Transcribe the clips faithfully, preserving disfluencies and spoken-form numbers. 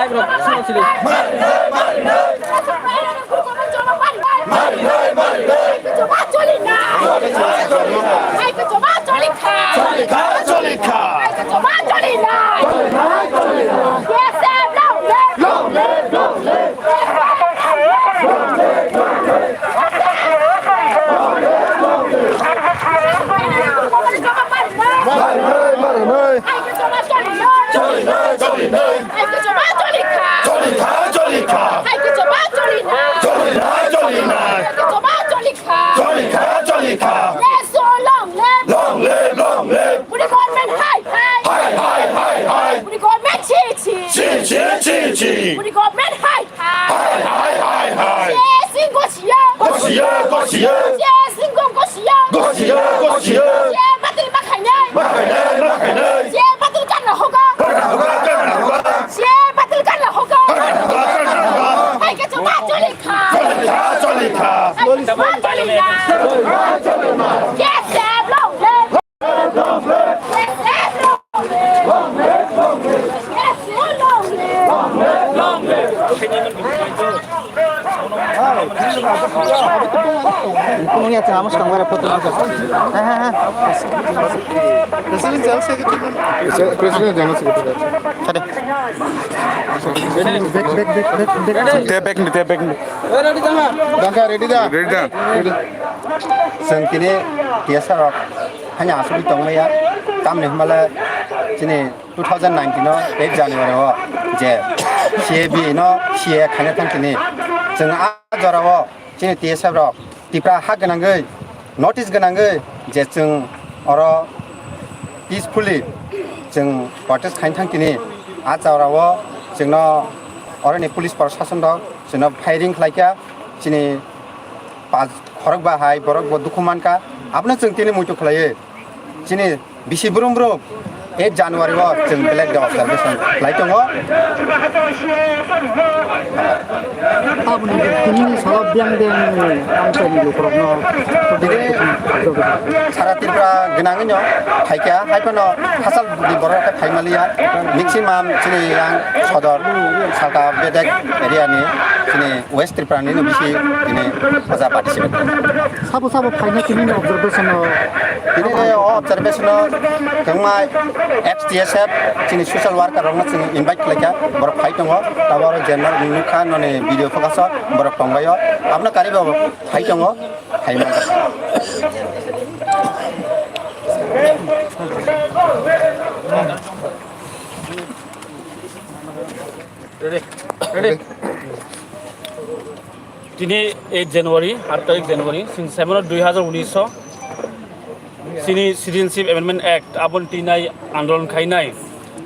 Choli kha, choli kha. Choli kha, choli kha. Choli kha, choli kha. Long live, long live. Buri government hai hai. Hai hai hai hai. Buri government chi chi. Chi chi chi chi. Buri government hai hai. Hai hai hai hai. Che sing go siya. Go siya, go siya. Che sing go go siya. Go siya, go siya. Che batil ma khainai. Ma khainai, ma khainai. Che batil kan na hoga. Kan na hoga, kan na hoga. Che batil kan na hoga. Kan na hoga, kan na hoga. Hai ke chuma choli kha. Choli kha, choli kha. Hai ke chuma choli kha. Yes, sir, long live. President General Secretary. President General Secretary. Back, back, back, back, back. Tep back ni, tep back ni. Dangka ready da? Ready da. Ready. Chwng tini T S R rok haino asugwi tongmaya. Tamni hwnba le chini two thousand nineteen o eight January o je C A B no C A A khaina thang tini chwng a jora o chini T S F rok Tipra ha gwnangwi notice gwnangwi je chwng oro peacefully chwng protest khaina thang tini a jora o chwngno oroni police proshashan rok chwngno firing khlaikha chini pas khorok ba hai borok bo dukhu mankha abono chwng tini muitu khlaiwi chini bisi brum brum eight January o chwng black day observation khlai tongo. Aboni tini salo biyang biyang amchaini lukurokno. Sara Tripura gwnangwino phaikha, haiphano hachal ni borok khe phaimaliya, maximum chini yang sodor salka bedek area ni chini West Tripura ni bisi tini oja participate. Sabo sabo phaina tini observation o. Tini o observation o kwbangma ex T S F chini social worker rokno chini invite khlaikha, borok phai tongo, abo oro general nukha noni video focus o borok tongbaio, abono karibo phai tongo, phai manjak. Ready? Ready? Tini eight January, aat tarik January, chwng saimano dui hazar unis o chini Citizenship Amendment Act aboni twi nai andolon khainai.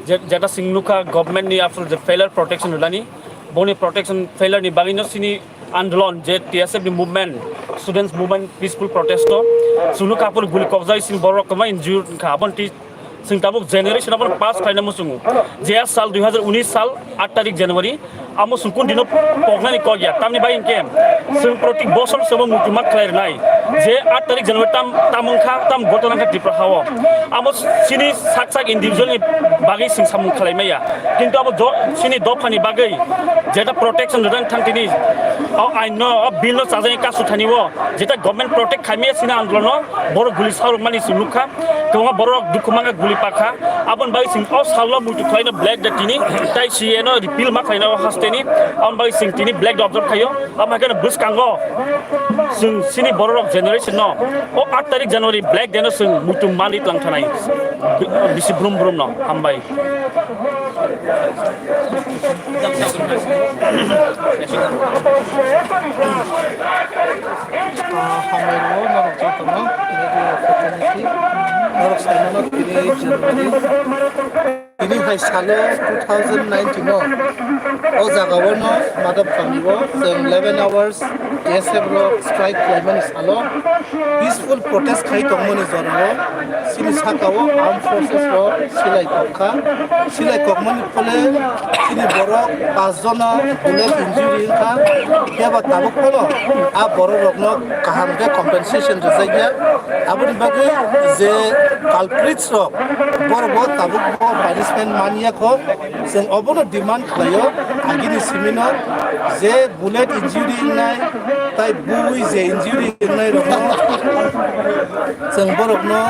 Je-, jeta chwng nukha government ni after je failure protection rwnani, boni protection failure ni bagwino chini andolon je T S F ni movement, students movement, peaceful protest o chwng nukha aphuru guli kokjai chini borok kwbangma injured wngkha, aboni twi Chwng tabuk generation abono pass khlaina muchungo. Je sal dui hazar unis sal aat tarik January, amo chwng kun dino poknani kok ya. Tamni bai hinkhe chwng protik bosor se bo muitu ma khlai rwnai. Je aat tarik January tam, tam wngkha, tam gotona wngkha Tripura hao. Amo chini sak sak individual ni bagwi chwng samung khlai maya. Kintu abo do, chini dophani bagwi jeta protection rwna thang tini, o ain no, o bill no chajagwi kasu thani o, jeta government protect khai maya chini andolon no, borok guli saurok mani chwng nukha. Kwbangma borok dukhu mangkha, guli pakha. Aboni bagwi chwng o salno muitu khlaino Black Day tini, tai C A A no repeal ma khlaino o hasteni. Aboni bagwi chwng tini Black Day observe khaio. Abo hai kheno bwskango chwng chini bororok generation no o aat tarik January Black Day no chwng muitu manwi twlang thanai. Bi-, bisi brum brum no. Hambai. Ah, hambai rwo norok jotono, radio opportunity, norok saimano tini January. Tini hai salo two thousand nineteen o, o jaga o no Madhab Pandi o chwng eleven hours T S F rok strike khlaimani salo peaceful protest khai tongmani jora o chini saka o armed forces rok silai kok kha. Silai kokmani phole chini borok pas jona bullet injury wngkha. Phiya ba tabuk phano a borok rokno kaham khe compensation rwjak ya. Aboni bagwi je culprits rok borok bo tabuk bo punishment man ya kho. Chwng obono demand khlaio, agini simino je bullet injury wngnai, tai bui je injury wngnai rokno, chwng borokno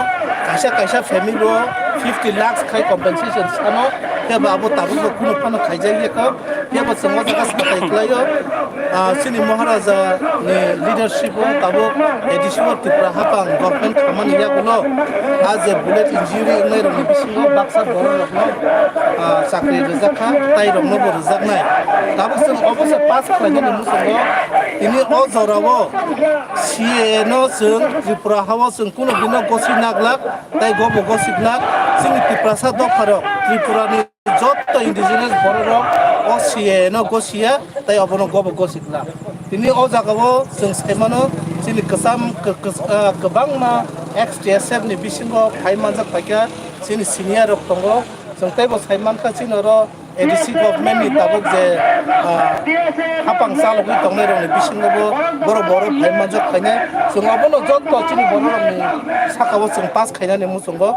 kaisa kaisa family o fifty lakhs khai compensation sano, phiya ba abo tabuk bo kunu phano khaijak ya kho, phiya ba chwng o jaga satai khlaio. Ah, chini Maharaja ni leadership o tabuk A D C o Tripura hapang government khamani yagulo, ah, je bullet injury wngnai rokni bisingo baksa borok rokno, ah, chakri rwjak kha, tai rokno bo rwjaknai. Tabuk chwng obo se pass khlainani muchungo, tini o jora o C A A no chwng Tripura ha o chwng kuno dino gosi naglak, tai gobo gosi glak, chini Tiprasa dopha rok Tripura ni joto indigenous borok rok o C A A no gosia, tai obono gobo gosi glak. Tini o jaga o chwng sai mano, chini kwcham kw-, kw-, ah, kwbangma ex T S F ni bisingo phai manjak paikha, chini senior rok tongo. Chwng teibo sai mankha, chini oro A D C government ni tabuk je, ah, hapang chalogwi tongnai rokni bisingo bo borok borok phai manjak phainai. Chwng obono joto chini borok rokni saka o chwng pass khainani muchungo.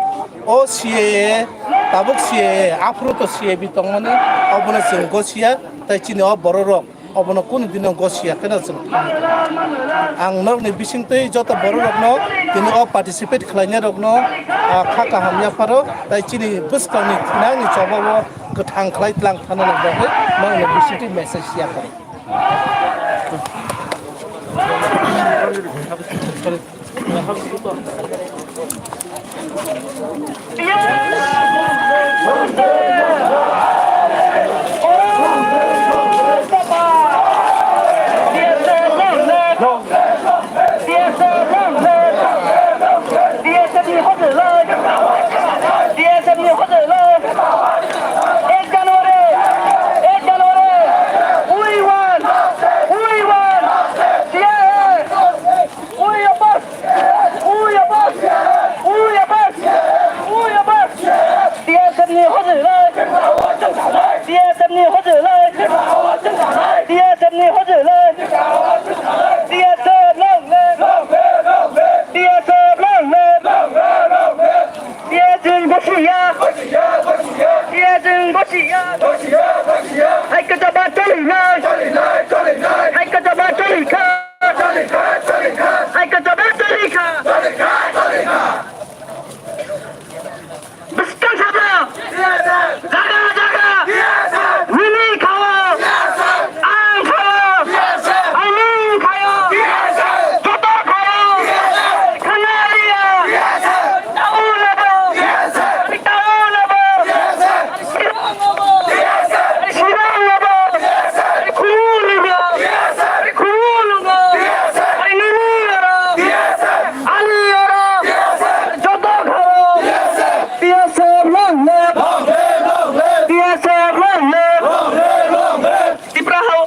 O C A A, tabuk C A A, aphuru to C A B tongmani, obono chwng gosia, tai chini o borok rok obono kunu dino gosia kheno chwng thangwi tongo. Ang norokni bisingtwi joto borok rokno tini o participate khlainai rokno, ah, kha kaham yapharo, tai chini bwskangni thinangni choba o kwthang khlai tlang thana bagwi norokni bisingtwi message yapharo. We oppose! We oppose! We oppose! We oppose! T S F ni hojilai! T S F ni hojilai! T S F ni hojilai! T S F long live! T S F long live! T S F gosia! T S F gosia! Hai kata ba choli nai! Hai kata ba choli kha! Hai kata ba choli kha! Bwskang sabra! Jaga jaga! Nini khao! Ang khao! Ang nini khao! Joto khao! Khana liya! Tao labo! Tao labo! Tipra hao.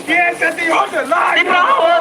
Tipra hao.